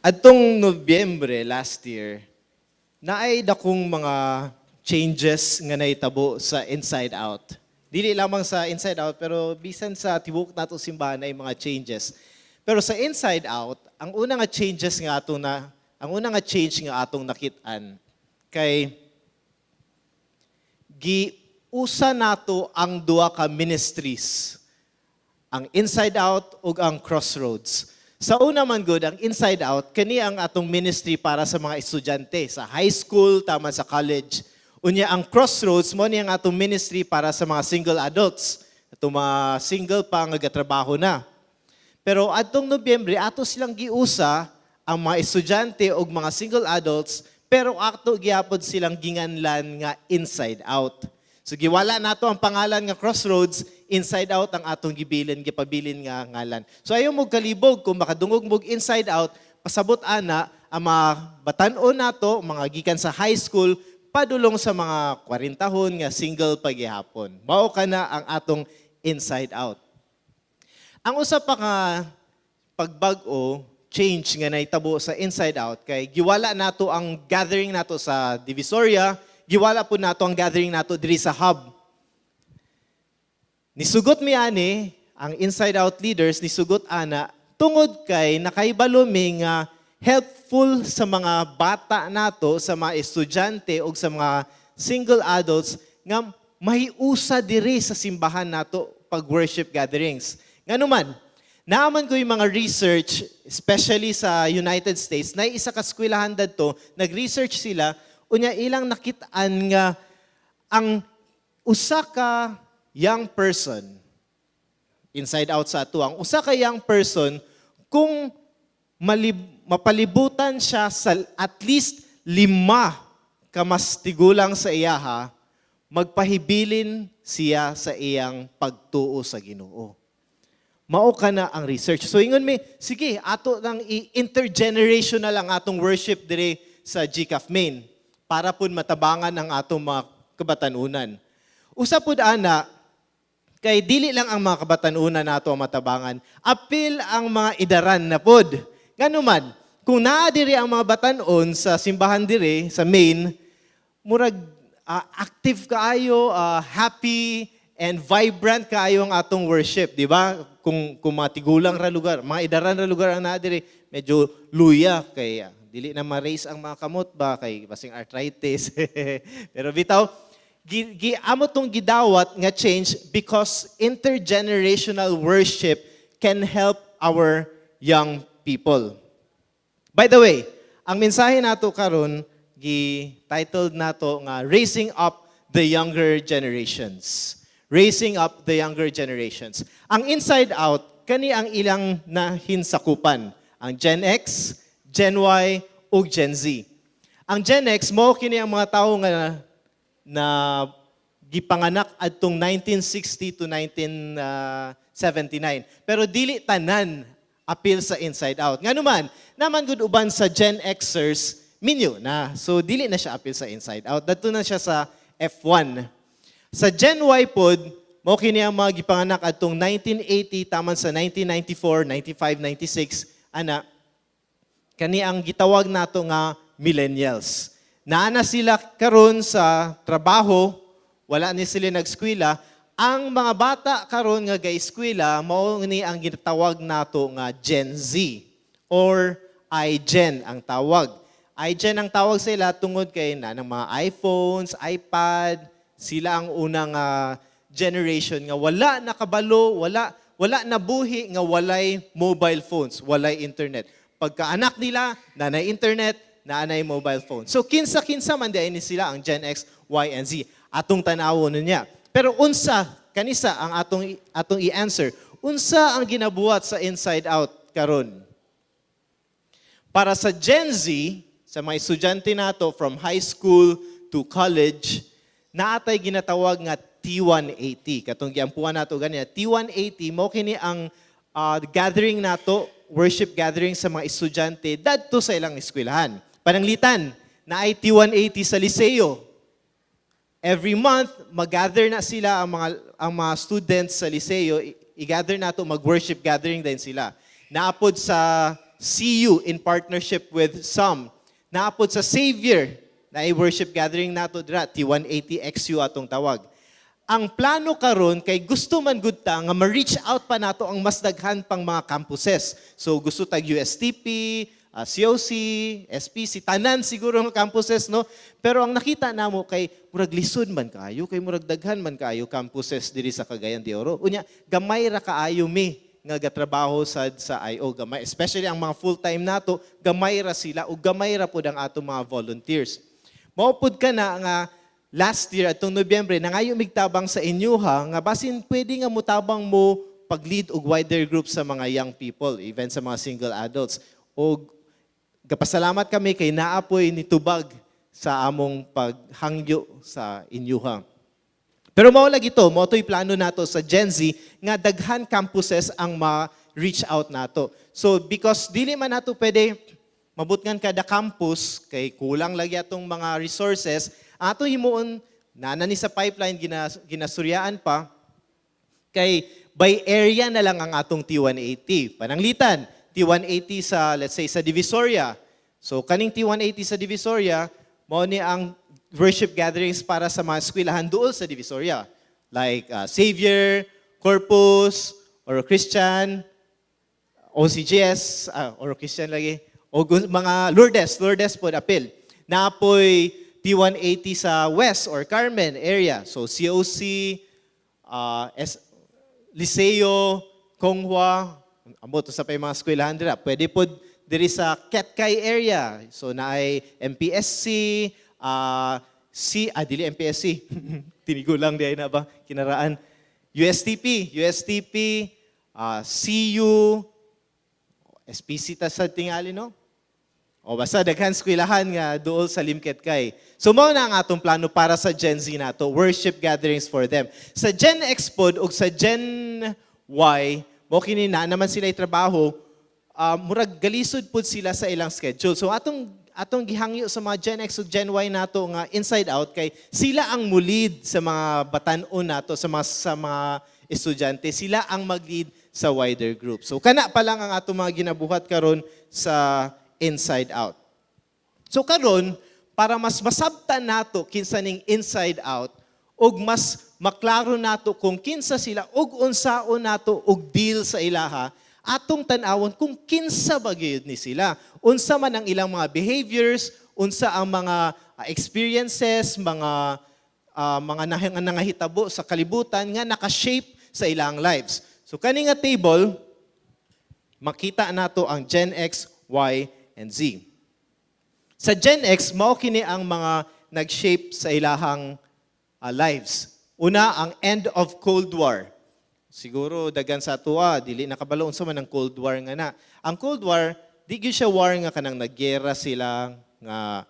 Adtong Nobyembre last year, naay dakong mga changes nga nahitabo sa Inside Out. Dili lamang sa Inside Out, pero bisan sa tibuok nato simbahan ay mga changes. Pero sa Inside Out, ang una nga change nga atong nakit-an kay giusa nato ang duha ka ministries, ang Inside Out ug ang Crossroads. Sa una man gud, ang Inside Out, kani ang atong ministry para sa mga estudyante sa high school taman sa college. Unya ang Crossroads mao ni ang atong ministry para sa mga single adults. Atong mga single pa nga gatrabaho na. Pero adtong Nobyembre, ato silang giusa ang mga estudyante ug mga single adults, pero ato gihapon silang ginganlan nga Inside Out. So giwala nato ang pangalan nga Crossroads, Inside Out ang atong gibilin, gipabilin nga ngalan. So ayaw mo kalibog kung makadungog mo Inside Out, pasabot ana ang mga batan-on nato, mga gikan sa high school, padulong sa mga 40 nga single pagihapon. Mao kana ang atong Inside Out. Ang usa pa nga pagbag-o, change nga nahitabo sa Inside Out kay giwala nato ang gathering nato sa Divisoria, giwala po nato ang gathering nato diri sa hub. Nisugot mi ani ang Inside Out leaders, nisugot ana tungod kay nakahibalo mi nga helpful sa mga bata nato, sa mga estudyante ug sa mga single adults nga mahiusa diri sa simbahan nato pag worship gatherings. Ngano man, naaman ko yung mga research, especially sa United States, na isa ka eskwelahan dadto, nag-research sila, unya ilang nakit-an nga ang usa ka young person, Inside Out sa ato, ang usa ka young person, kung mapalibutan siya sa at least lima ka mas tigulang sa iyaha, magpahibilin siya sa iyang pagtuo sa Ginoo. Mao kana ang research. So ingon mi, sige, ato nang i-intergenerational ang atong worship dire sa GCAF Main para pud matabangan ang atong mga kabatanunan. Usa pud ana, kay dili lang ang mga kabatanunan nato ang matabangan, apil ang mga idaran na pod. Ngano man, kung naa diri ang mga batanon sa simbahan dire sa main, murag active kaayo, happy and vibrant kaayo ang atong worship, di ba? Kung mga tigulang ra lugar, mga idaran ra lugar ang naa diri, medyo luya kay dili na ma-raise ang mga kamot ba kay basing arthritis. Pero bitaw, gi amo tong gidawat nga change because intergenerational worship can help our young people. By the way, ang mensahe nato karon gi-titled nato nga "Raising Up the Younger Generations." Raising Up the Younger Generations. Ang Inside Out, kani ang ilang nahinsakupan. Ang Gen X, Gen Y, ug Gen Z. Ang Gen X mao kini ang mga tawo nga na gipanganak adtong 1960 to 1979. Pero dili tanan apil sa Inside Out. Ngano man, naman gud uban sa Gen Xers minyo na. So dili na siya apil sa Inside Out. Dadto na siya sa F1. Sa Gen Y pod, mao kini ang mga gipanganak adtong 1980 taman sa 1994, 95, 96 ana, kani ang gitawag nato nga millennials. Naa na sila karon sa trabaho, wala ni sila nag-eskwela. Ang mga bata karon nga ga-eskwela mao ni ang ginatawag nato nga Gen Z or iGen ang tawag. iGen ang tawag sila tungod kay na ng mga iPhones, iPad, sila ang unang generation nga wala nakabalo, wala nabuhi nga walay mobile phones, walay internet. Pagkaanak nila, nanay internet, naanay mobile phone. So kinsa-kinsa man diay ni sila ang Gen X, Y, and Z. Atong tanawon niya. Pero unsa kanisa ang atong i-answer? Unsa ang ginabuhat sa Inside Out karon? Para sa Gen Z, sa mga estudyante nato from high school to college, naatay ginatawag nga T180. Katong giampuan nato ganina, T180 mao kini ang gathering nato, worship gathering sa mga estudyante dadto sa ilang eskwelahan. Pananglitan, naay T180 sa liseo. Every month, mag-gather na sila ang mga students sa liseo, i-gather nato, mag-worship gathering din sila. Naapod sa CU in partnership with some. Naa pod sa Xavier na worship gathering nato dira, T180XU atong tawag. Ang plano karon kay gusto man gud ta nga ma-reach out pa nato ang mas daghan pang mga campuses. So gusto tag USTP, COC, SPC, tanan siguro nga campuses, no? Pero ang nakita namo kay murag lisod man kaayo, kay murag daghan man kaayo campuses diri sa Cagayan de Oro. Unya, gamay ra kaayo mi nga gatrabaho sad sa IO, gamay, especially ang mga full-time nato, gamay ra sila ug gamay ra pod ang atong mga volunteers. Mao pod ka na nga last year atong Nobyembre nangayo mig tabang sa inyoha nga basin pwede nga mutabang mo pag-lead og wider group sa mga young people, even sa mga single adults. Og gapasalamat kami kay naa poy nitubag sa among paghangyo sa inyuha. Pero mao lagi to, mao to'y plano nato sa Gen Z nga daghan campuses ang ma-reach out nato. So because dili man nato pwede mabutngan kada campus kay kulang lagi atong mga resources, ato himuon na ni sa pipeline, ginasuryaan pa kay by area na lang ang atong T180. Pananglitan, T180 sa, let's say, sa Divisoria. So kaning T180 sa Divisoria, mao ni ang worship gatherings para sa mga eskwelahan duol sa Divisoria. Like Xavier, Corpus, or Christian, OCGS, or Christian lagi, o mga Lourdes, Lourdes po apil. Naa poy T180 sa West or Carmen area. So COC, Liceo, Konghua, ambot sa pa yung mga eskwelahan dira. Pwede po diri sa Ketkai area. So naay MPSC, dili MPSC. Tinigulang di ay na ba? Kinaraan. USTP, USTP, CU, SPC ta sa tingali, no? O basta daghan eskwelahan nga duol sa Limketkai. So mao na ang atong plano para sa Gen Z nato, worship gatherings for them. Sa Gen X pod ug sa Gen Y, mo kini na naman sila trabaho, murag galisod pod sila sa ilang schedule. So atong gihangyo sa mga Gen X ug Gen Y nato nga Inside Out kay sila ang mulid sa mga batan-on nato, sa mga estudyante, sila ang mag-lead sa wider group. So kana pa lang ang atong mga ginabuhat karon sa Inside Out. So karon, para mas masabtan nato kinsa ning Inside Out ug mas maklaro nato kung kinsa sila ug unsaon nato og deal sa ilaha, atong tan-awon kung kinsa ba gyud ni sila. Unsa man ang ilang mga behaviors, unsa ang mga experiences, mga nangahitabo sa kalibutan nga naka-shape sa ilang lives. So kani nga table, makita nato ang Gen X, Y, and Z. Sa Gen X, mao kini ang mga nag-shape sa ilahang lives. Una, ang end of Cold War. Siguro daghan sa atoa dili nakabalo unsa man ang Cold War nga na. Ang Cold War, di gyud siya war nga kanang naggera sila nga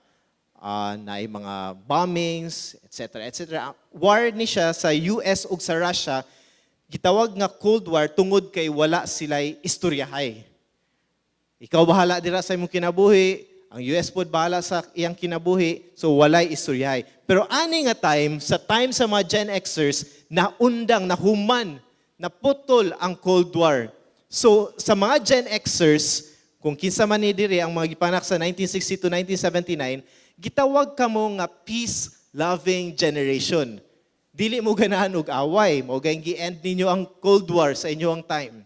naay mga bombings, etc. etc. War ni siya sa US ug sa Russia, gitawag nga Cold War tungod kay wala sila'y istoryahay. Ikaw bahala dira sa imong kinabuhi, ang US pod bahala sa iyang kinabuhi, so walay istoryahay. Pero ani nga time, sa time sa mga Gen Xers, naundang, nahuman, naputol ang Cold War. So sa mga Gen Xers, kung kinsa man ni diri ang mga gipanak sa 1960 to 1979, gitawag kamo nga peace-loving generation. Dili mo ganahan og away, mao gayong gi-end ninyo ang Cold War sa inyong time.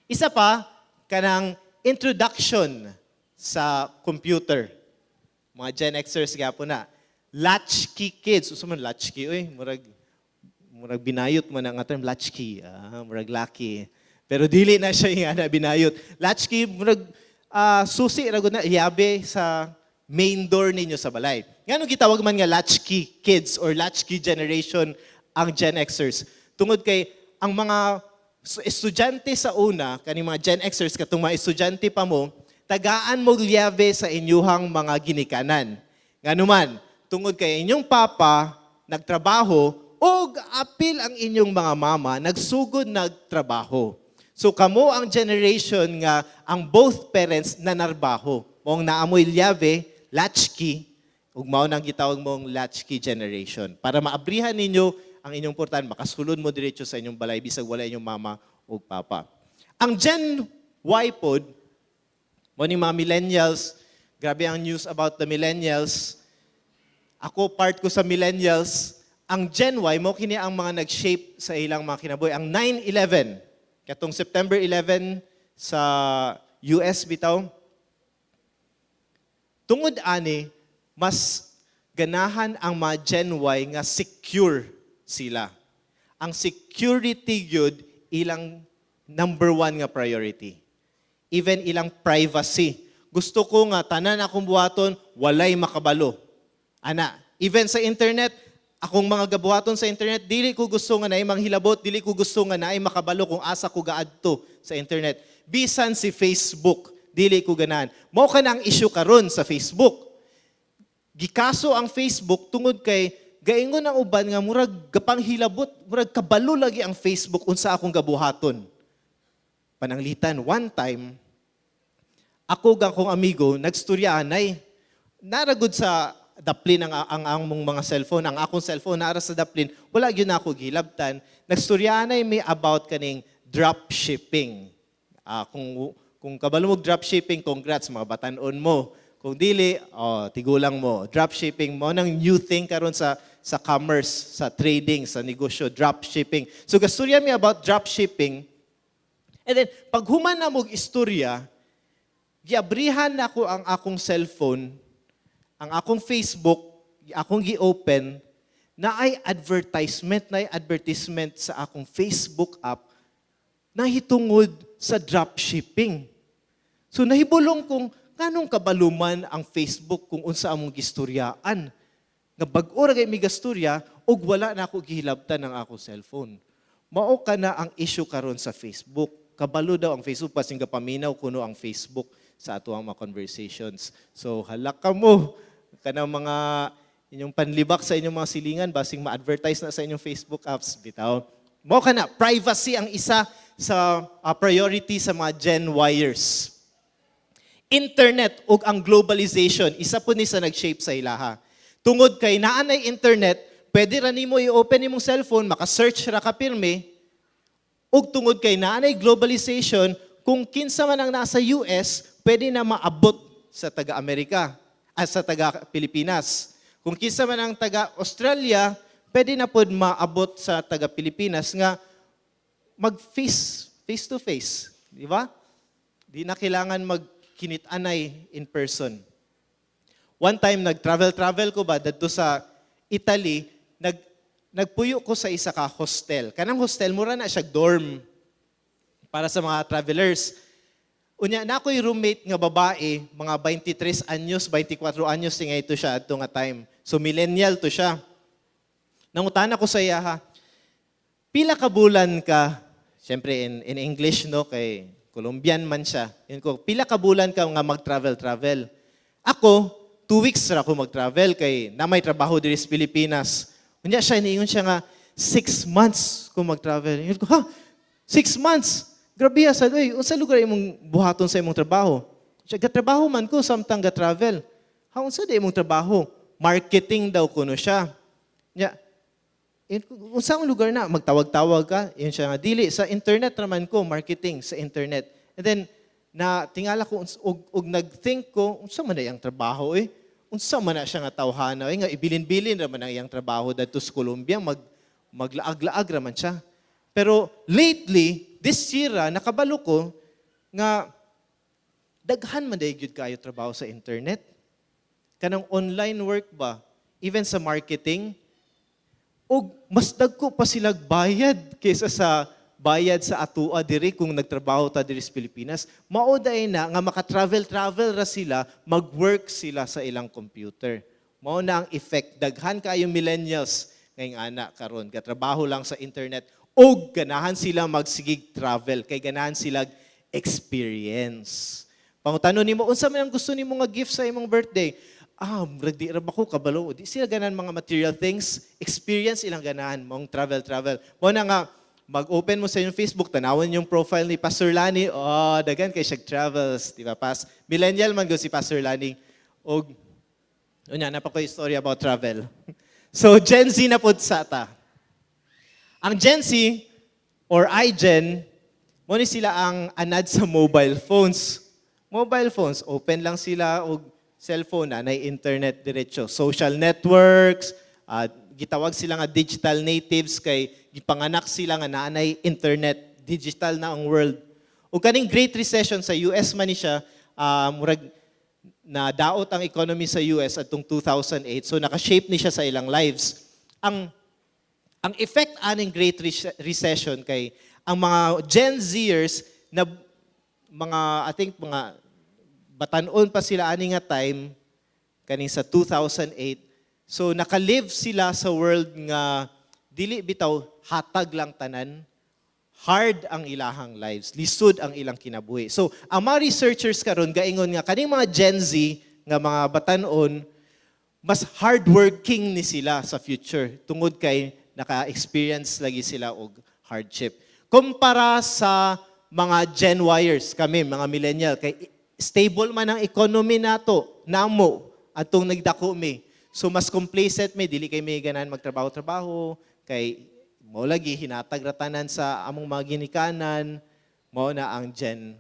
Isa pa, kanang introduction sa computer. Mga Gen Xers gapon na. Latchkey kids. Unsa man latchkey? Uy, murag binayot man ang term latchkey. Ah, murag lucky. Pero dili na siya yung ana binayot. Latchkey, murag susi ra gud na yabe sa main door ninyo sa balay. Ngano gitawag man nga latchkey kids or latchkey generation ang Gen Xers? Tungod kay ang mga estudyante sa una, kaning mga Gen Xers, katong mga estudyante pa mo, tagaan mo lyabe sa inyuhang mga ginikanan. Nganuman, tungod kay inyong papa nagtrabaho og apil ang inyong mga mama nagsugod nagtrabaho. So kamo ang generation nga ang both parents nanarbaho. Mong naamoy lyabe, latchkey, ug mao nang gitawag mong latchkey generation. Para maabrihan ninyo ang inyong portahan, makasulod mo diretso sa inyong balay bisag wala inyong mama ug papa. Ang Gen Y pod, Mao ni mga millennials, grabe ang news about the millennials. Ako, part ko sa millennials. Ang Gen Y, mao kini ang mga nag-shape sa ilang mga kinabuhi. Ang 9/11, katong September 11 sa US bitaw, tungod ani, mas ganahan ang mga Gen Y nga secure sila. Ang security gyud ilang number one nga priority. Even ilang privacy. Gusto ko nga tanan akong buhaton, walay makabalo. Ana, even sa internet, akong mga gabuhaton sa internet, dili ko gusto nga naay manghilabot, dili ko gusto nga naay makabalo kung asa ko gaadto sa internet. Bisan si Facebook, dili ko ganahan. Mao kana ang issue karon sa Facebook. Gikaso ang Facebook tungod kay gaingon ang uban nga murag gapanghilabot, murag kabalo lagi ang Facebook unsa akong gabuhaton. Pananglitan, one time, ako ug akong amigo, nagstorya anay. Naa ra gud sa daplin ang among mga cellphone. Ang akong cellphone, naa ra sa daplin. Wala gyud na ako gilabtan. Nagstorya anay mi about kaning drop shipping. Kung kabalo mo drop shipping, congrats, mga batanon mo. Kung dili, oh, tigulang mo. Drop shipping mao nang new thing karon sa commerce, sa trading, sa negosyo, drop shipping. So gastorya mi about drop shipping. And then pag human na mog istorya, giabrihan nako ang akong cellphone, ang akong Facebook, akong gi-open, naay advertisement sa akong Facebook app nahitungod sa drop shipping. So nahibulong kong nganong kabalo man ang Facebook kung unsa among gistoryaan. Nga bag-o ra kay mi gastorya ug wala na ako gihilabtan ang akong cellphone. Mao kana ang issue karon sa Facebook. Kabalo daw ang Facebook, basin gapaminaw kuno ang Facebook sa ato ang mga conversations. So halak ka mo kanang mga inyong panlibak sa inyong mga silingan, basing ma-advertise na sa inyong Facebook apps bitaw. Mao kana, privacy ang isa sa priority sa mga Gen Yers. Internet ug ang globalization, isa po ni sa nag-shape sa ilaha. Tungod kay naa nay internet, pwede ra nimo i-open imong cellphone, maka-search ra ka pirmi, ug tungod kay naa nay globalization, kung kinsa man ang nasa US, pwede na maabot sa taga-Amerika at sa taga-Pilipinas. Kung kinsa man ang taga-Australia, pwede na pod maabot sa taga-Pilipinas nga mag face face to face, di ba? Di na kailangan magkinit-anay in person. One time nag-travel-travel ko ba dadto sa Italy, nagpuyo ko sa isa ka hostel. Kanang hostel, mura na siya dorm para sa mga travelers. Unya na ako'y roommate nga babae, mga 23 anyos, 24 anyos nga ito siya adto nga time. So millennial to siya. Nangutana ko sa iya ha, "Pila ka bulan ka?" Siyempre in English, no, kay Colombian man siya. Ingon ko, "Pila ka bulan ka nga mag-travel travel?" Ako, 2 weeks ra ako mag-travel kay na may trabaho diri sa Pilipinas. Unya siya, niingon siya nga, "6 months ko mag-travel." Ingon ko, "Ha? 6 months? Grabe ha, sad, oy, unsa lugar imong buhaton sa imong trabaho?" Siya, "Gatrabaho man ko samtang ga-travel." "Ha, unsa di imong trabaho?" Marketing daw kuno siya. Nya, "Unsa ang lugar na magtawag-tawag ka?" Ingon siya nga, "Dili, sa internet raman ko, marketing sa internet." And then na tingala ko og nag-think ko, unsa man na iyang trabaho eh? Unsa man na siya nga tawhana eh? Nga ibilin-bilin ra man ang iyang trabaho dadto sa Colombia, maglaag-laag ra man siya. Pero lately, this year, nakabalo ko nga daghan man diay gyud kayo trabaho sa internet. Kanang online work ba? Even sa marketing, og mas dagko pa sila bayad kaysa sa bayad sa atua diri kung nagtrabaho ta diri sa Pilipinas. Mao diay na nga maka-travel-travel ra sila, mag-work sila sa ilang computer. Mao na ang effect. Daghan kayo millennials ngayong ana karon, gatrabaho lang sa internet og ganahan sila magsigig travel kay ganahan sila experience. Pangutano nimo, "Unsa man ang gusto nimo nga gift sa imong birthday?" "Ah, murag di ra ba ko kabalo." Di sila ganahan mga material things, experience ilang ganahan, mong travel travel. Mao na nga mag-open mo sa inyong Facebook, tanawon yung profile ni Pastor Lani, oh, daghan kay siya travels, di ba? Pas millennial man gud si Pastor Lani. Og unya naa pa koy story about travel. So Gen Z na pud sa ta. Ang Gen Z or iGen, mao ni sila ang anad sa mobile phones. Mobile phones, open lang sila og cellphone na nay internet diretso. Social networks, gitawag sila nga digital natives kay gipanganak sila nga naanay internet, digital na ang world. Ug kaning Great Recession sa US man ni siya, murag na daot ang economy sa US atong 2008. So naka-shape ni siya sa ilang lives. Ang effect aning Great Recession kay ang mga Gen Zers na mga, I think, mga batanon pa sila ani nga time kaning sa 2008. So nakalive sila sa world nga dili bitaw hatag lang tanan, hard ang ilahang lives, lisod ang ilang kinabuhi. So ang mga researchers karon gaingon nga kaning mga Gen Z nga mga batanon, mas hardworking ni sila sa future tungod kay naka-experience lagi sila og hardship. Kumpara sa mga Gen Yers, kami mga millennial, kay stable man ang economy nato, namo atong nagdako mi. So mas complacent mi, dili kay mi ganahan magtrabaho-trabaho kay mao lagi hinatag ra tanan sa among mga ginikanan, mao na ang Gen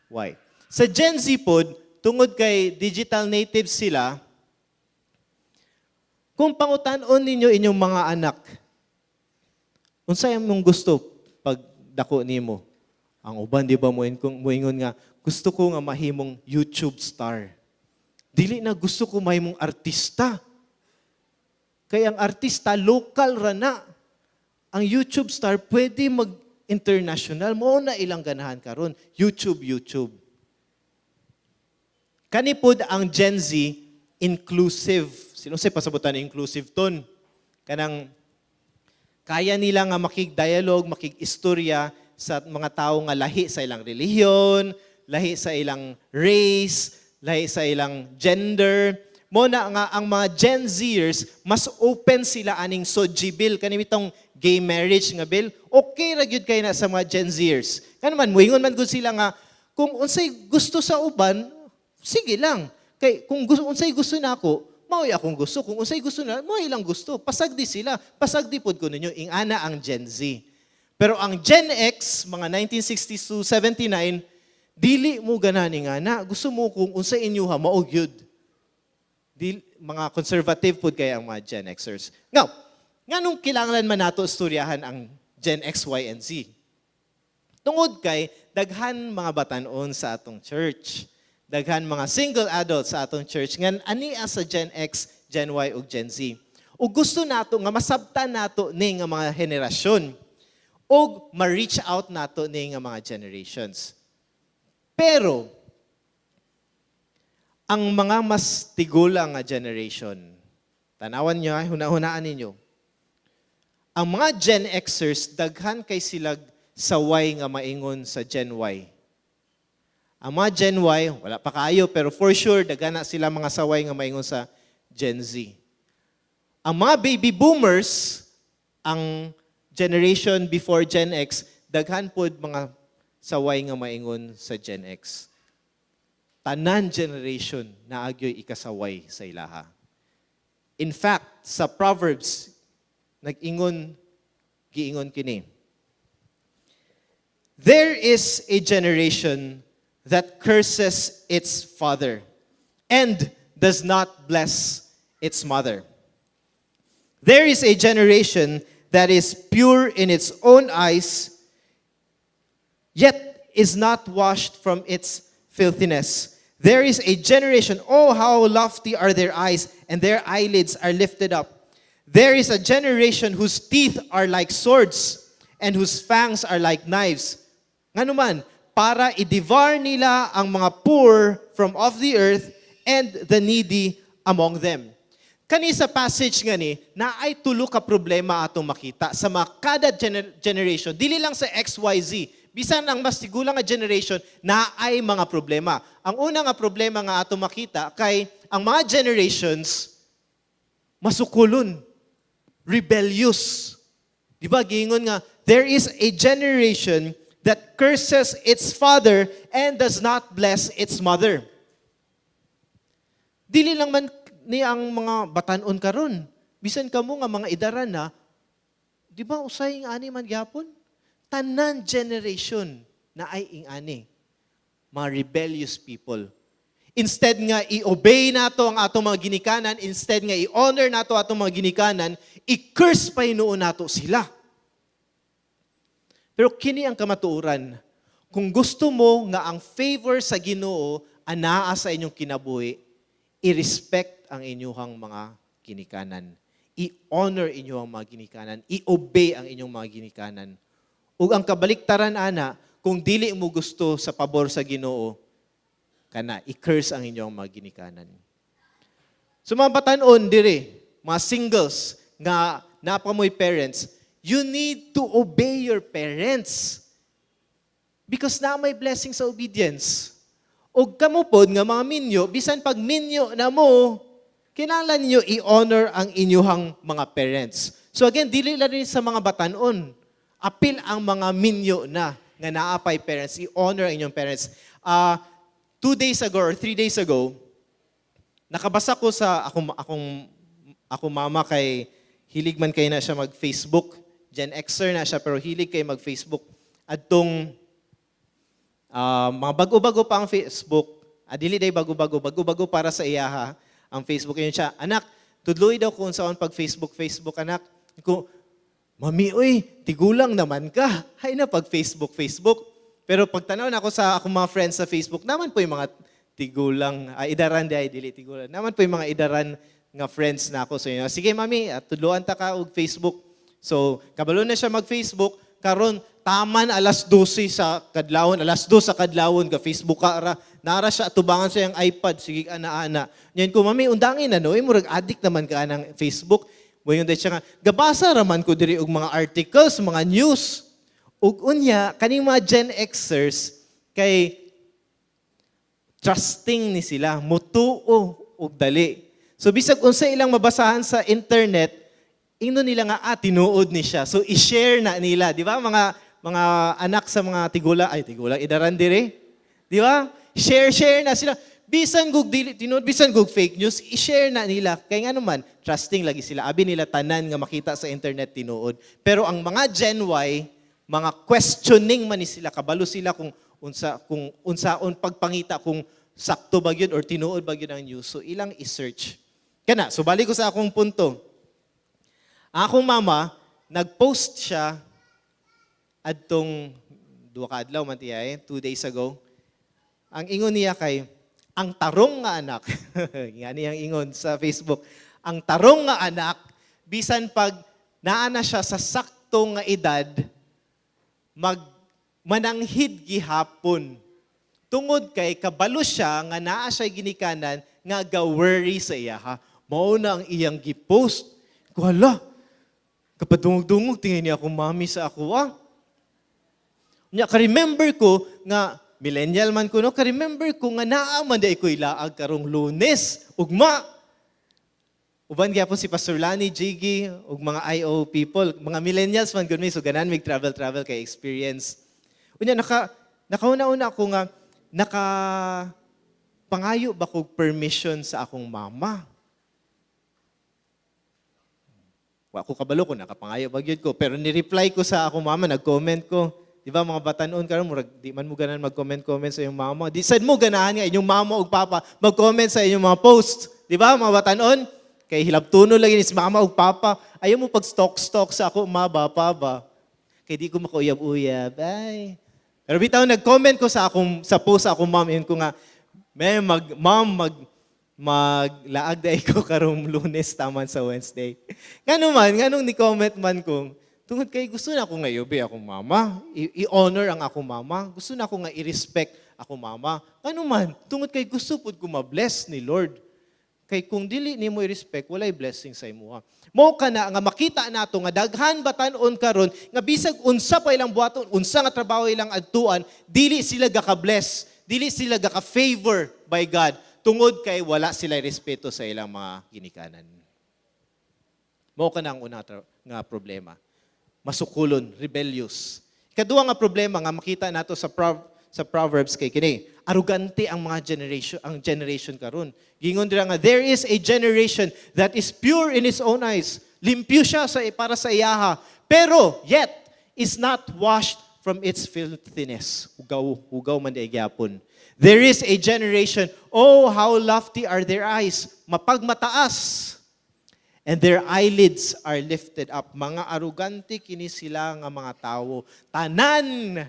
Y. Sa Gen Z pod, tungod kay digital natives sila, kung pangutan-on ninyo inyong mga anak, unsay imong gusto pag dako nimo? Ang uban, di ba, moingon nga, "Gusto ko nga mahimong YouTube star." Dili na, "Gusto ko mahimong artista." Kay ang artista, local ra na. Ang YouTube star, pwede mag-international. Mao na ilang ganahan karon. YouTube, YouTube. Kani pod ang Gen Z, inclusive. Sino say pasabutan inclusive ton? Kanang kaya nila nga makig-dialogue, makig-istorya sa mga tao nga lahi sa ilang relihiyon, lahi sa ilang race, lahi sa ilang gender. Mao na nga ang mga Gen Zers, mas open sila aning SOGIE Bill, kani bitong gay marriage nga bill. Okay ra gyud kay na sa mga Gen Zers. Kano man muingon man gud sila nga kung unsay gusto sa uban, sige lang. Kay kung gusto, unsay gusto nako, mao'y akong gusto. Kung unsay gusto na, mao ilang gusto. Pasagdi sila. Pasagdi pod ko ninyo. Ingana ang Gen Z. Pero ang Gen X, mga 1960 to 79, dili mo ganahan ingana. Gusto mo kung unsay inyoha, mao gyud. Di, mga conservative pod kay ang mga Gen Xers. Now, nganong kinahanglan man nato istoryahan ang Gen X, Y, and Z? Tungod kay daghan mga batanon sa atong church. Daghan mga single adults sa atong church ngan ania sa Gen X, Gen Y ug Gen Z. Ug gusto nato nga masabtan nato ni nga mga henerasyon ug ma-reach out nato ni nga mga generations. Pero ang mga mas tigulang nga generation, tanawan niyo, ay, huna-hunaan ninyo. Ang mga Gen Xers, daghan kay silag saway nga maingon sa Gen Y. Ang mga Gen Y, wala pa kayo, pero for sure, daghan na sila mga saway nga maingon sa Gen Z. Ang mga baby boomers, ang generation before Gen X, daghan pod mga saway nga maingon sa Gen X. Tanan generation naa gyoy ikasaway sa ilaha. In fact, sa Proverbs, nag-ingon, giingon kini. "There is a generation that curses its father and does not bless its mother. There is a generation that is pure in its own eyes, yet is not washed from its filthiness. There is a generation, oh, how lofty are their eyes, and their eyelids are lifted up. There is a generation whose teeth are like swords, and whose fangs are like knives." Ngano man, para i-devour nila ang mga poor from off the earth and the needy among them. Kani sa passage nga ni, naay tulo ka problema atong makita sa mga kada generation, dili lang sa XYZ, bisan ang mas tigulang nga generation, naay mga problema. Ang una nga problema nga atong makita kay ang mga generations masukulon, rebellious. Di ba giingon nga there is a generation that curses its father and does not bless its mother. Dili lang man ni ang mga batanon karon. Bisan kamo nga mga idaran na, di ba usay ing ani man gyapon? Tanan generation naay ing ani. Mga rebellious people. Instead nga i-obey nato ang atong mga ginikanan, instead nga i-honor nato atong mga ginikanan, i-curse pa hinuon nato sila. Pero kini ang kamatuoran, kung gusto mo nga ang favor sa Ginoo anaa sa inyong kinabuhi, i-respect ang inyong mga ginikanan. I-honor inyong mga ginikanan. I-obey ang inyong mga ginikanan. Ug ang kabaliktaran ana, kung dili mo gusto sa pabor sa Ginoo, kana i-curse ang inyong mga ginikanan. So mga batanon dire, mga singles nga naa pa mo'y parents, you need to obey your parents. Because naa may blessing sa obedience. Og kamo pod nga mga minyo, bisan pag minyo na mo, kinahanglan ninyo i-honor ang inyuhang mga parents. So again, dili lang rin sa mga batanon. Apil ang mga minyo na nga naa pay parents, i-honor ang inyong parents. 2 days ago or 3 days ago, nakabasa ko sa akong mama kay hilig man kay na siya mag-Facebook. Gen Xer na siya pero hilig kay mag-Facebook. Adtong mga bago-bago pa ang Facebook. Dili day bago-bago, bago-bago para sa iya ha, ang Facebook yun siya. "Anak, tudloi daw kung saan pag Facebook, Facebook, anak." Ko, "Mami, uy, tigulang naman ka. Hay na pag Facebook, Facebook." Pero pagtanaw na ako sa akong mga friends sa Facebook, naman po yung mga tigulang, idaran di ay, dili tigulang. Naman po yung mga idaran nga friends na ako. So, yun, "Sige, mami, at tudloan ta ka og Facebook." So, kabalo na siya mag-Facebook. Karon taman alas 12 sa kadlawon, alas 2 sa kadlawon, ka Facebook ka ra. Nara siya atubangan sa iyang iPad, sige ana-ana. Nyan ko, "Mami, undangin na no, eh, murag addict naman ka ng Facebook." Moingon siya nga, "Gabasa raman ko diri og mga articles, mga news." Ug unya, kaning mga Gen Xers, kay trusting ni sila, mutuo og dali. So bisag unsa ilang mabasahan sa internet, ingnon nila nga tinuod ni siya. So i-share na nila, di ba? Mga anak sa mga tigula, ay tigula, idaran dire. Di ba? Share share na sila. Bisan gug dili tinuod, bisan gug fake news, i-share na nila. Kay nga naman, trusting lagi sila. Abi nila tanan nga makita sa internet tinuod. Pero ang mga Gen Y, mga questioning man ni sila, kabalo sila kung unsaon pagpangita kung sakto ba gyud or tinuod ba gyud ang news. So ilang i-search. Kana, so balik ko sa akong punto. Ang akong mama, nag-post siya adtong 2 ka adlaw man tiyay, 2 days ago. Ang ingon niya kay, "Ang tarong nga anak," nga niyang ingon sa Facebook, "ang tarong nga anak, bisan pag naa na siya sa sakto nga edad, mag mananghid gihapon. Tungod kay kabalo siya nga naa siya ginikanan nga ga-worry sa iya ha." Mao na ang iyang gi-post. Ko hala, kapadungog-dungog tingin niya akong mami sa ako ah. Nya ka-remember ko nga millennial man ko no, ka-remember ko nga naa man di ko ilaag karong Lunes, ugma. Uban gyapon si Pastor Lani, Jiggy, ug mga IO people, mga millennials man gud mi, so ganahan mig travel travel kay experience. Unya nakauna-una ako nga naka pangayo ba kog permission sa akong mama? Wa ko kabalo ko nakapangayo ba gyud ko, pero ni-reply ko sa akong mama, nag-comment ko. Di ba mga batanon karon murag di man mo ganahan mag-comment-comment sa inyong mama. Di sad mo ganahan nga inyong mama ug papa mag-comment sa inyong mga posts. Di ba mga batanon? Kay hilabtuno lagi ni si mama ug papa. Ayaw mo pag stalk-stalk sa ako, ma ba, pa ba? Kay di ko makauyab-uyab. Ay. Pero bitaw nag-comment ko sa post sa akong mom, yun ko nga, "May mag mom maglaag day ko karong Lunes taman sa Wednesday." Ngano man, nganong ni-comment man ko, tungod kay gusto na ako nga i-obey akong mama, i-honor ang akong mama, gusto na ako nga i-respect akong mama. Ngano man, tungod kay gusto pud ko ma-bless ni Lord. Kay kung dili nimo i-respect, walay blessing sa imuha. Mo kana nga makita nato nga daghan batan-on karon nga bisag unsa pa ilang buhaton, unsa nga trabaho ilang adtuan, dili sila gaka-bless, dili sila gaka-favor by God tungod kay wala sila respeto sa ilang mga ginikanan. Mao kana ang una nga problema. Masukulon, rebellious. Ikaduha nga problema nga makita nato sa Proverbs kay kini, arugante ang mga generation, ang generation karon. Gingon dira nga there is a generation that is pure in its own eyes. Limpyo siya sa para sa iyaha, pero yet is not washed from its filthiness. Hugaw, hugaw man di gyapon. There is a generation, oh, how lofty are their eyes, mapagmataas, and their eyelids are lifted up. Mga arugante kini sila nga mga tawo. Tanan,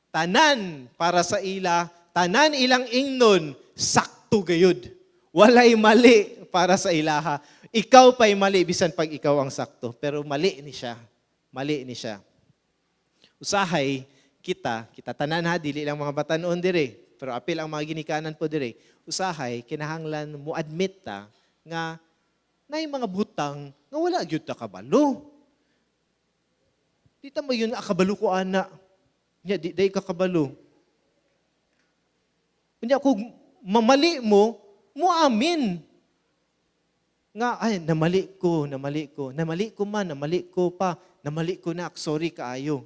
tanan para sa ila, tanan ilang ingnon, sakto gayud. Walay mali para sa ilaha. Ikaw pa'y mali, bisan pag ikaw ang sakto. Pero mali ni siya. Mali ni siya. Usahay, kita, kita tanan ha, dili lang mga batanon dire, pero apil ang mga ginikanan po dire. Usahay, kinahanglan mo admit ta nga naay mga butang nga wala gyud ta kabalo. Di ta mo yun, "Kabalo ko ana." Nya, di ka kabalo. Unya, kung mamali mo, muamin. Nga, "Ay, namali ko, namali ko, namali ko man, namali ko pa, namali ko na, sorry kaayo."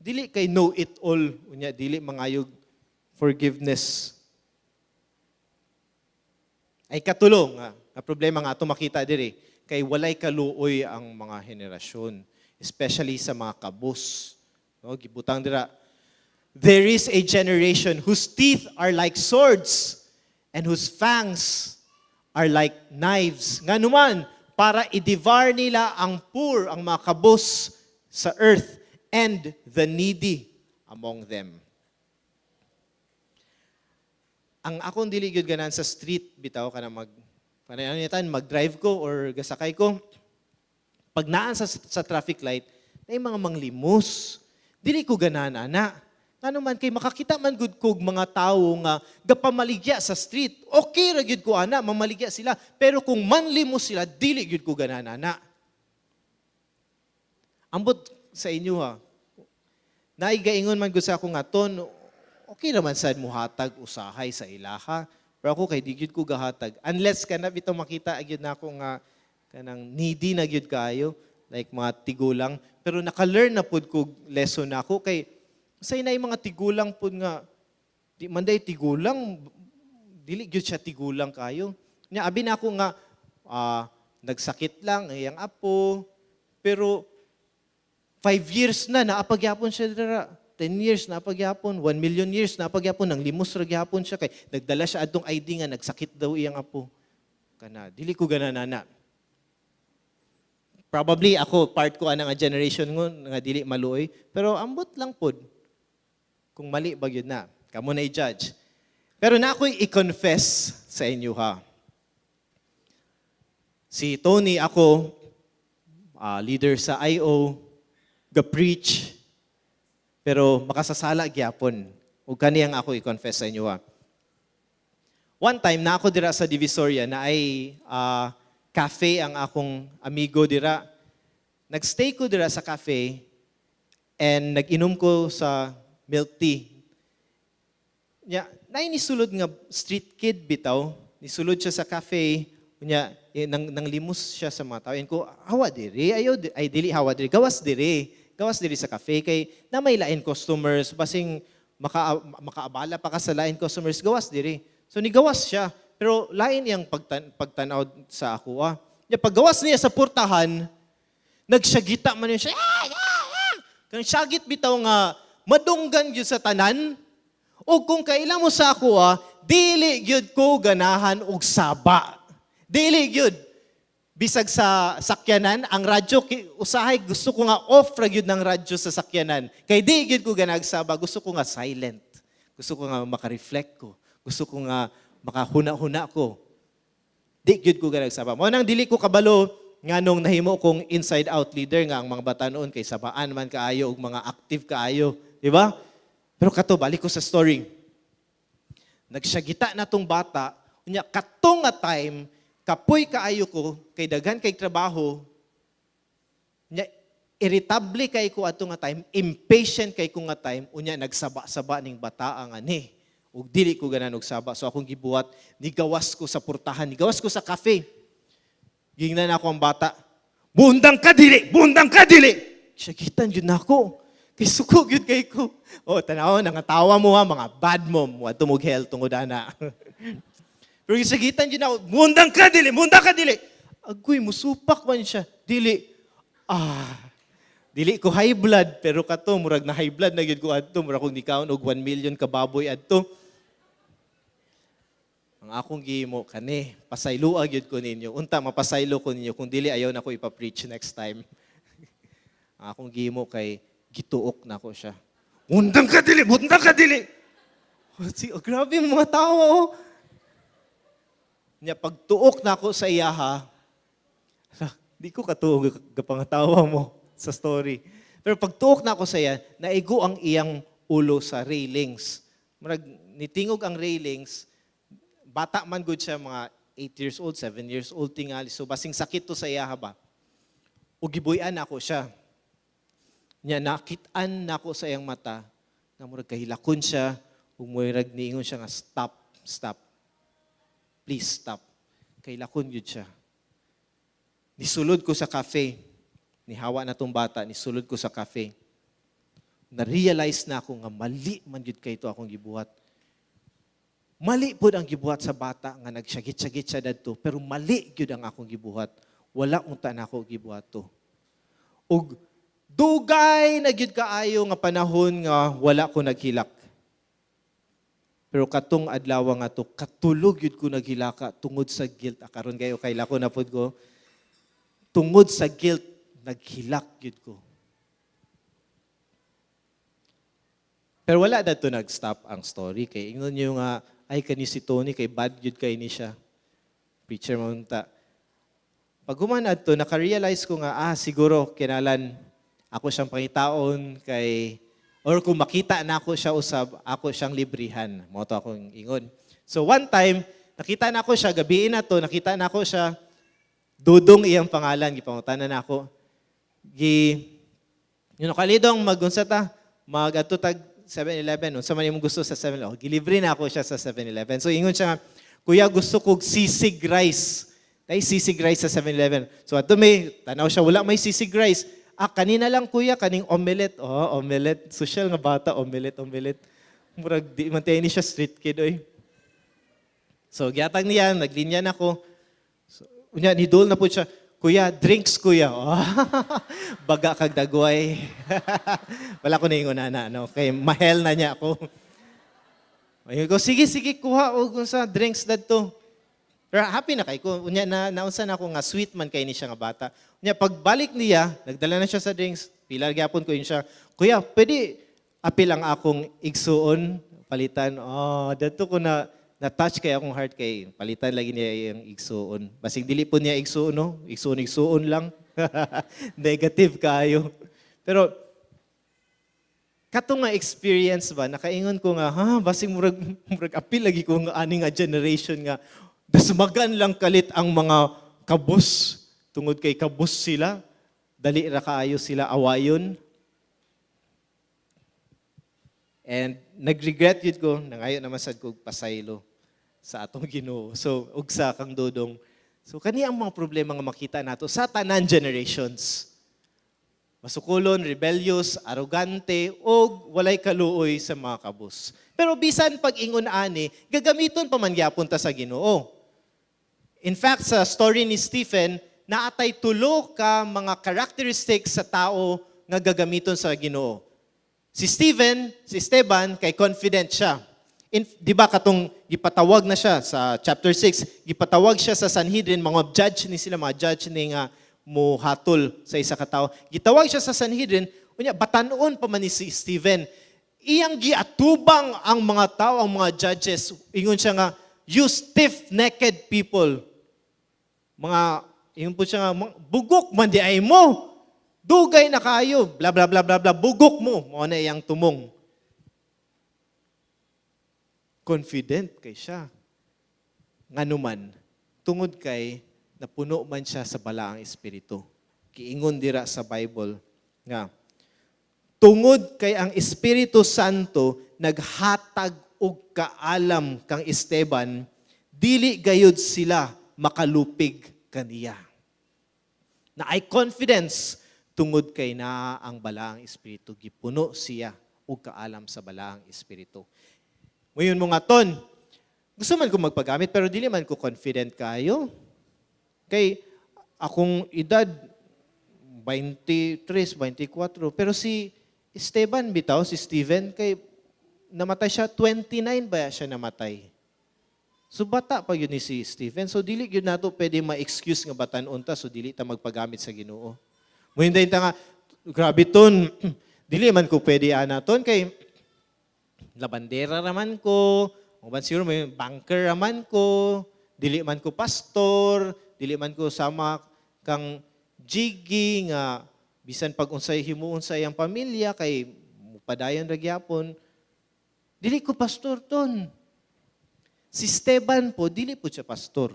Dili kay know it all, unya dili mangayog forgiveness. Ay katulong, nga problema nga ato makita diri, kay walay kaluoy ang mga henerasyon, especially sa mga kabos. No, gibutang dira. There is a generation whose teeth are like swords and whose fangs are like knives. Nga naman, para i-devour nila ang poor, ang mga kabos sa earth, and the needy among them. Ang akong dili gyud ganahan sa street bitaw, kana mag kanang ano, mag-drive ko or gasakay ko, pag naan sa traffic light na mga manglimos, dili ko ganahan ana. Ngano man, kay makakita man gud kog mga tawo nga gapamaligya sa street. Okay ra gyud ko ana mamaligya sila, pero kung manlimos sila, dili gyud ko ganahan ana. Ambot sa inyo ha, naigaingon man gud sa ako nga ton, okay naman sad muhatag usahay sa ilaha. Pero ako kay di gyud ko gahatag. Unless kana bitaw makita gyud nako nga kanang needy na gyud kaayo, like mga tigulang. Pero naka-learn na pud ko lesson na ako kay say na mga tigulang pud nga di man day tigulang, dili gyud siya tigulang kayo. Nya abi na ako nga nagsakit lang ang iyang apo, pero 5 years na naa pa gyapon siya dira. 10 years naa pa gyapon, 1 million years naa pa gyapon, nang limos ra gyapon siya kay nagdala siya adtong ID nga nagsakit daw iyang apo. Kana dili ko gana nana. Probably ako part ko ana nga generation ngo nga dili maluoy, pero ambot lang pod kung mali ba gyud na. Kamo na i-judge. Pero na ako'y i-confess sa inyo ha. Si Tony, ako, leader sa IO, ga-preach, pero makasasala gyapon. Ug kaniyang ako i-confess sa inyo ha. One time na ako dira sa Divisoria, na ay cafe ang akong amigo dira. Nagstay ko dira sa cafe and nag-inom ko sa milk tea. Nya, naay nisulod nga street kid bitaw, nisulod siya sa cafe, unya nang limos siya sa mga tao. Ingon ko, "Hawa diri, ayo ay dili hawa diri, gawas diri. Gawas diri sa cafe kay na may lain customers, basing makaabala pa ka sa lain customers, gawas diri." So nigawas siya, pero lain iyang pagtanaw sa ako ah. Nya paggawas niya sa portahan, nagsyagita man yun siya. "Ah, ah, ah!" Kanang syagit bitaw nga madunggan gyud sa tanan. O kung kaila mo sa ako ah, dili gyud ko ganahan og saba. Dili gyud. Bisag sa sakyanan, ang radyo, usahay gusto ko nga off ra gyud ng radyo sa sakyanan. Kay di gyud ko ganag saba, gusto ko nga silent. Gusto ko nga maka-reflect ko. Gusto ko nga makahuna-huna ko. Di gyud ko ganag saba. Mao nang dili ko kabalo nganong nahimo kong inside out leader nga ang mga bata noon kay sabaan man kaayo ug mga active kaayo, di ba? Pero kato, balik ko sa story. Nagsyagita na tong bata, unya katong nga time kapoy kaayo ko kay daghan kay trabaho. Nya irritable kay ko ato nga time, impatient kay ko nga time, unya nagsaba-saba ning bata ang ani. Ug dili ko ganan og saba. So akong gibuhat, nigawas ko sa portahan, nigawas ko sa cafe. Gingnan ako ang bata, "Bundang ka dili! Bundang ka dili!" Syagitan yun nako. Kay suko gyud kay ko. Oh, tanaw, nangatawa mo ha, mga bad mom. Wa tumog hell tungod ana. Pero gisagitan yun ako, "Mundang ka dili! Mundang ka dili!" Agoy, musupak man siya. Dili. Ah, dili ko high blood, pero kato, murag na high blood na gyud ko adto. Murag kong nikaon og 1 million ka baboy adto. Ang akong gihimo kani, pasayloa gyud ko ninyo. Unta mapasaylo ko ninyo, kung dili, ayaw na ko ipa-preach next time. Ang akong gihimo kay gituok nako siya. "Undang ka dili, undang ka dili." Oh, oh, grabe yung mga tao. Oh. Nya pagtuok nako sa iyaha, di ko katuo gapangatawa mo sa story. Pero pagtuok nako sa iya, naigo ang iyang ulo sa railings. Murag nitingog ang railings, bata man gud siya, mga 8 years old, 7 years old tingali. So basing sakit to sa iya ba. Ug gibuy-an nako siya. Nya nakit-an nako sa iyang mata nga murag kahilakon siya ug murag niingon siya nga, "Stop, stop. Please stop." Kahilakon gyud siya. Nisulod ko sa cafe. Nihawa na tong bata, nisulod ko sa cafe. Na-realize na ako nga mali man gyud kay to akong gibuhat. Mali pud ang gibuhat sa bata nga nagsyagit-syagit siya dadto, pero mali gyud ang akong gibuhat. Wala unta na ako gibuhat to. Ug dugay na gyud kaayo nga panahon nga wala ko naghilak. Pero katong adlaw nga to, katulog gyud ko naghilaka tungod sa guilt. Ah, karon kayo kaila ko na pud ko. Tungod sa guilt, naghilak gyud ko. Pero wala dadto nag-stop ang story kay ingnon niyo nga, "Ay, kani si Tony kay bad gyud kay ni siya. Preacher man ta." Pag human adto, naka-realize ko nga, ah, siguro kinalan ako siyang pangitaon kay or kung makita na ako siya usab, ako siyang librihan. Mao to akong ingon. So one time, nakita na ako siya, gabiin na to, nakita na ako siya, Dudong iyang pangalan, gipangutana na ako. Gi, yun kalidong magunsa ta, mag-adto tag 7-Eleven, unsa man imong gusto sa 7-Eleven? Gilibre na ako siya sa 7-Eleven. So ingon siya nga, "Kuya, gusto kog sisig rice." Tay sisig rice sa 7-Eleven. So ato may, tanaw siya, wala may sisig rice. "Ah, kanina lang, kuya, kaning omelette." Oh, omelette. Social nga bata, omelette, omelette. Murag di man tayo ni siya street kid, oy. So gihatag niya, naglinya na ko. So, unya, ni dol na po siya. "Kuya, drinks, kuya." Oh, baga kag dagway. Wala ko naingon na, no? Kay mahel na niya ako. Ayun ko, "Sige, sige, kuha og unsa drinks dadto." Pero happy na kay ko. Unya na naunsa na ako nga sweet man kay ni siya nga bata. Unya pagbalik niya, nagdala na siya sa drinks. Pila gyapon ko yun siya. "Kuya, pwede apil ang akong igsuon palitan?" Oh, dadto ko na na-touch kay akong heart kay palitan lagi niya yung igsuon. Basig dili po niya igsuon, no? Igsuon, igsuon lang. Negative kayo. Pero kato nga experience ba, nakaingon ko nga, ha, basig murag apil lagi ko nga ani nga generation nga dasmagan lang kalit ang mga kabus tungod kay kabus sila, dali ra kaayo sila awayon. And nag-regret yun ko, nangayo naman sad ko og pasaylo sa atong Ginoo. So, ug sa kang Dudong. So, kani ang mga problema nga makita nato sa tanan generations. Masukulon, rebellious, arrogante, og walay kaluoy sa mga kabus. Pero bisan pag ingon ani, gagamiton pa man gyapon ta sa Ginoo. In fact, sa story ni Stephen, naatay tulo ka mga characteristics sa tao nga gagamiton sa Ginoo. Si Stephen, si Esteban, kay confident siya. Di ba katong gipatawag na siya sa chapter 6, gipatawag siya sa Sanhedrin, mga judge ni sila, mga judge ni nga muhatol sa isa ka tawo. Gitawag siya sa Sanhedrin, unya batanon pa man ni si Stephen. Iyang giatubang ang mga tao, ang mga judges. Ingon siya nga, "You stiff-necked people." Mga, ingon po siya nga, "Bugok man di ay mo. Dugay na kayo, blah, blah, blah, blah, blah, bugok mo." Mao na iyang tumong. Confident kay siya. Nganuman, tungod kay napuno man siya sa balaang espiritu. Giingon dira sa Bible nga, tungod kay ang Espiritu Santo naghatag og kaalam kang Esteban, dili gayud sila makalupig kaniya. Na ay confidence tungod kay naa ang balaang espiritu, gipuno siya og kaalam sa balaang espiritu. Ngayon mo nga ton, gusto man ko magpagamit pero dili man ko confident kayo. Kay akong edad 23, 24, pero si Esteban bitaw, si Stephen, kay namatay siya, 29 ba siya namatay? So bata pa gyud ni si Stephen. So dili gyud nato pwede ma-excuse nga batan-on ta, so dili ta magpagamit sa Ginoo. Muhinday ta nga, "Grabe ton, dili man ko pwede ana ton kay labandera raman ko, o ban siguro may banker raman ko, dili man ko pastor, dili man ko sama kang Jiggy nga bisan pag unsay himuon sa iyang pamilya kay mupadayon ra gyapon. Dili ko pastor ton." Si Esteban po, dili po siya pastor.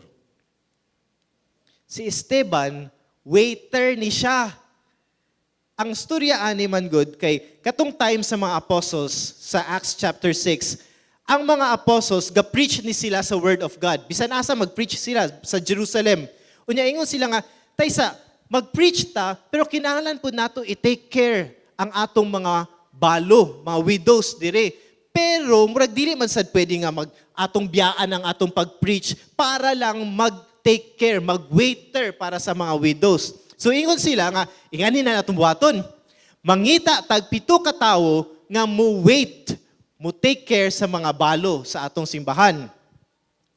Si Esteban, waiter ni siya. Ang storya ani man gud kay katong time sa mga apostles sa Acts chapter 6, ang mga apostles ga-preach ni sila sa word of God. Bisan asa mag-preach sila sa Jerusalem. Unya ingon sila nga, "Taysa mag-preach ta, pero kinahanglan po nato i-take care ang atong mga balo, mga widows dire. Pero murag dili man sad pwede nga mag atong biyaan ang atong pag-preach para lang mag-take care, mag-waiter para sa mga widows." So ingon sila nga, "Ingani na natong buhaton. Mangita tag 7 ka tawo nga mo wait, mo take care sa mga balo sa atong simbahan."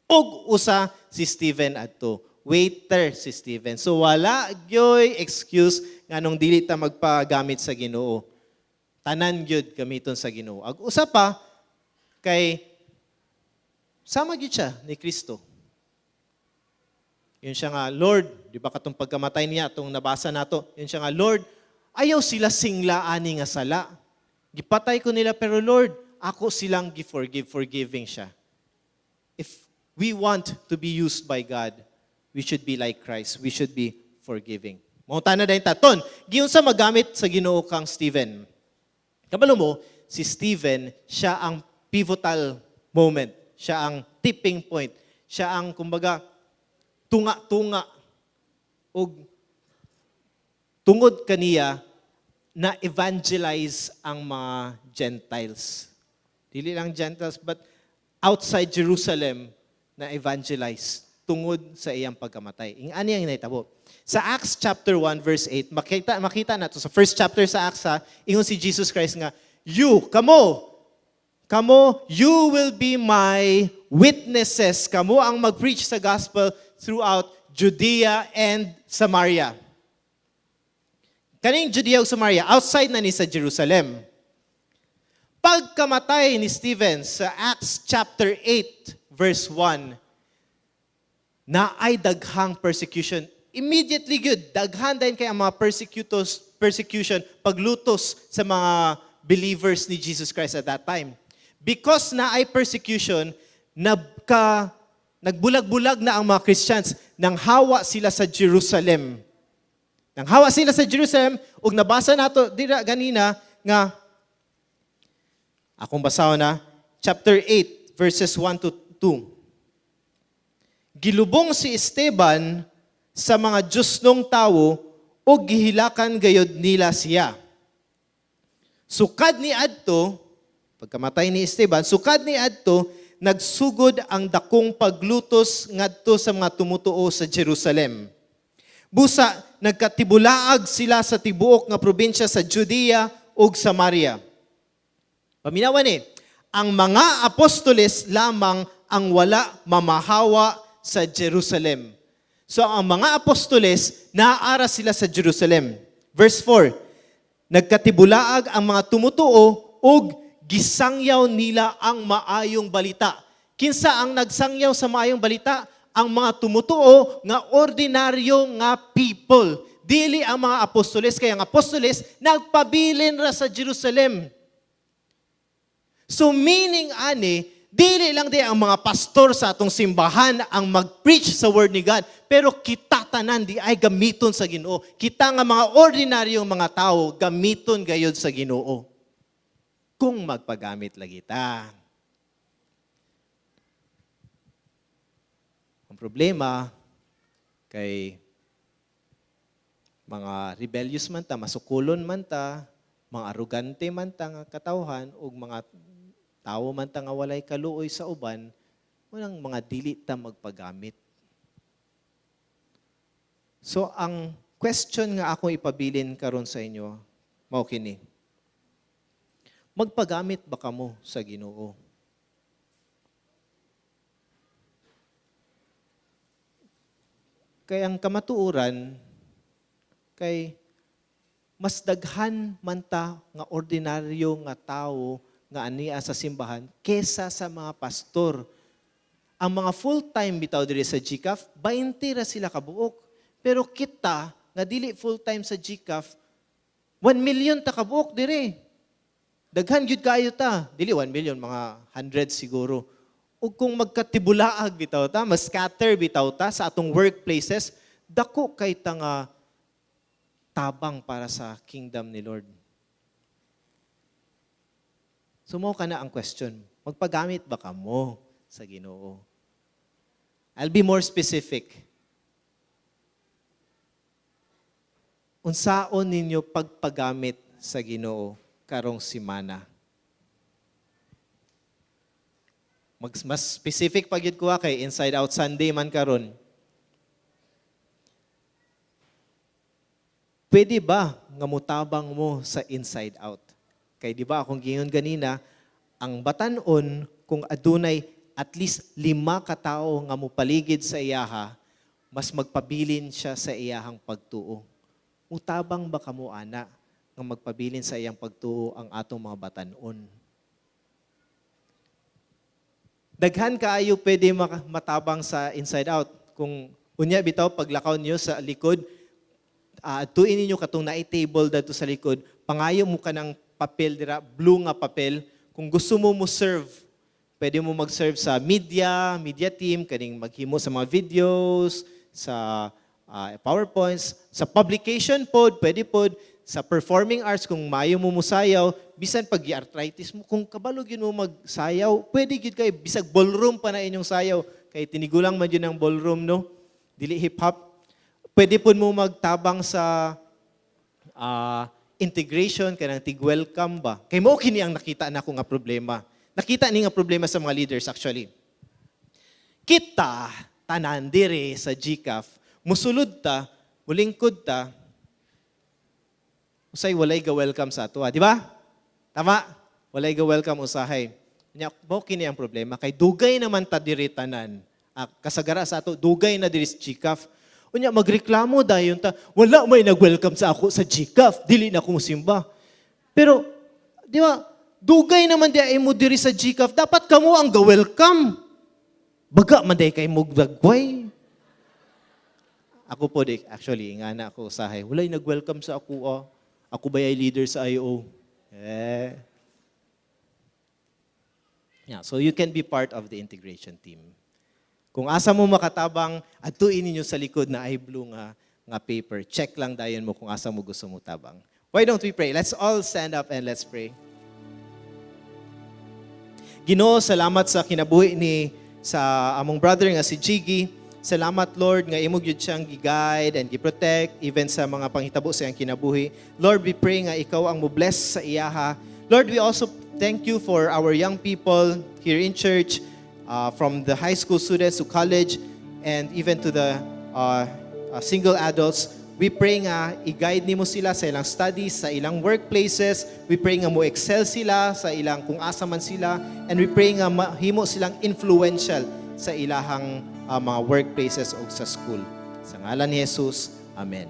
Og usa si Stephen adto. Waiter si Stephen. So wala gyoy excuse nganong dili ta magpagamit sa Ginoo. Tanan gyud gamiton sa Ginoo. Ag usa pa kay sama gyud siya ni Kristo. Ingon siya nga, "Lord," di ba katong pagkamatay niya, itong nabasa nato, ingon siya nga, "Lord, ayaw sila singla ani nga sala. Gipatay ko nila, pero Lord, ako silang gi-forgive," forgiving siya. If we want to be used by God, we should be like Christ. We should be forgiving. Mangutana dayon ta, "Ton, giunsa magamit sa Ginoo kang Stephen?" Kabalo mo, si Stephen, siya ang pivotal moment. Siya ang tipping point. Siya ang, kumbaga, tunga-tunga og tungod kaniya na evangelize ang mga Gentiles. Dili lang Gentiles, but outside Jerusalem na evangelize tungod sa iyang pagkamatay. Ing ani ang nahitabo. Sa Acts chapter 1 verse 8, makita nato sa first chapter sa Acts ha, ingon si Jesus Christ nga, "You, kamo, you will be my witnesses. Kamo ang mag-preach sa gospel throughout Judea and Samaria." Kaning Judea ug Samaria, outside na ni sa Jerusalem. Pagkamatay ni Stephen sa Acts chapter 8 verse 1, naay daghang persecution. Immediately gud, daghan din kay ang mga persecutors, persecution, paglutos sa mga believers ni Jesus Christ at that time. Because naay persecution, nagbulag-bulag na ang mga Christians, nang hawa sila sa Jerusalem. Nang hawa sila sa Jerusalem, ug nabasa nato dira ganina nga akong basahon na chapter 8 verses 1 to 2. Gilubong si Esteban sa mga Diyosnong tawo ug gihilakan gayod nila siya. Sukad ni adto, pagkamatay ni Esteban, sukad ni adto, nagsugod ang dakong paglutos ngadto sa mga tumutuo sa Jerusalem. Busa nagkatibulaag sila sa tibuok nga probinsya sa Judea ug Samaria. Paminawan ni, ang mga apostoles lamang ang wala mamahawa sa Jerusalem. So ang mga apostoles, naaara sila sa Jerusalem. Verse 4, nagkatibulaag ang mga tumutuo ug gisangyaw nila ang maayong balita. Kinsa ang nagsangyaw sa maayong balita? Ang mga tumutuo nga ordinaryo nga people. Dili ang mga apostoles, kaya ang apostoles nagpabilin ra sa Jerusalem. So meaning ani, dili lang di ang mga pastor sa atong simbahan ang mag-preach sa word ni God, pero kita tanan di ay gamiton sa Ginoo. Kita nga mga ordinaryong mga tao gamiton gayod sa Ginoo. Kung magpagamit lagi ta. Ang problema kay mga rebellious man ta, masukulon man ta, mga arugante man ta nga katawhan ug mga tawo man ta nga walay kaluoy sa uban, walang mga dili ta magpagamit. So ang question nga ako ipabilin karon sa inyo, mao kini. Magpagamit ba kamo sa Ginoo? Kay ang kamatuoran, kay mas daghan man ta nga ordinaryo nga tawo nga ania sa simbahan kesa sa mga pastor. Ang mga full-time bitaw diri sa GCAF, 20 ra sila kabuok. Pero kita nga dili full-time sa GCAF, 1 million ta kabuok diri. Daghan gyud kaayo ta. Dili 1 million, mga hundreds siguro. Ug kung magkatibulaag bitaw ta, ma-scatter bitaw ta sa atong workplaces, dako kay ta nga tabang para sa kingdom ni Lord. So mao kana ang question. Magpagamit ba kamo sa Ginoo? I'll be more specific. Unsaon ninyo pagpagamit sa Ginoo karong simana? Mas specific pa gyud ko kay Inside Out Sunday man karon. Pwede ba nga mutabang mo sa Inside Out? Kay di ba akong giingon ganina, ang batan-on kung adunay at least 5 ka tawo nga mopaligid sa iyaha, mas magpabilin siya sa iyahang pagtuo. Mutabang ba kamo ana nga magpabilin sa iyang pagtuo ang atong mga batan-on? Daghan kaayo pwede matabang sa Inside Out. Kung unya bitaw paglakaw niyo sa likod, tuin ninyo katong naay table dadto sa likod, pangayo mo ka ng papel dira, blue nga papel. Kung gusto mo mo serve, pwede mo mag-serve sa media team, kaning maghimo sa mga videos, sa PowerPoints, sa publication pod, pwede pod, sa performing arts, kung maayo mo musayaw, bisan pag arthritis mo, kung kabalo gyud mo magsayaw, pwede gyud kay bisag ballroom pa na inyong sayaw, kay tinigulang man gyud ang ballroom, no? Dili hip-hop. Pwede pod mo magtabang sa integration, kanang tig-welcome ba? Kay mao kini ang nakita nako nga problema. Nakita ni nga problema sa mga leaders actually. Kita, tanan dire sa GCAF, musulod ta, mulingkod ta, usay walay ga-welcome sa ato, di ba? Tama? Walay ga-welcome usahay. Nya, mao kini ang problema kay dugay naman ta diri tanan. Kasagara sa ato, dugay na diri sa GCAF. Unya magreklamo dayon ta, wala may nag-welcome sa ako sa GCAF, dili na ko musimba. Pero di ba, dugay naman di ay mo diri sa GCAF, dapat kamo ang ga-welcome. Baga man day kay mo dagway. Ako po di, actually, nga na ako usahay, walay nag-welcome sa ako. Ah. Ako ba ay leader sa IO? Eh. Yeah, so you can be part of the integration team. Kung asa mo makatabang, adtuin ninyo sa likod na ay blue nga paper. Check lang dayon mo kung asa mo gusto mo tabang. Why don't we pray? Let's all stand up and let's pray. Ginoo, salamat sa kinabuhi ni sa among brother nga si Jiggy. Salamat, Lord, nga imo gyud siyang gi-guide and gi-protect even sa mga panghitabo sa iyang kinabuhi. Lord, we pray nga ikaw ang mo-bless sa iyaha. Lord, we also thank you for our young people here in church, from the high school students to college and even to the single adults. We pray nga i-guide nimo sila sa ilang studies, sa ilang workplaces. We pray nga mo excel sila sa ilang kung asa man sila, and we pray nga mahimo silang influential sa ilahang mga workplaces o sa school. Sa ngalan ni Jesus, Amen.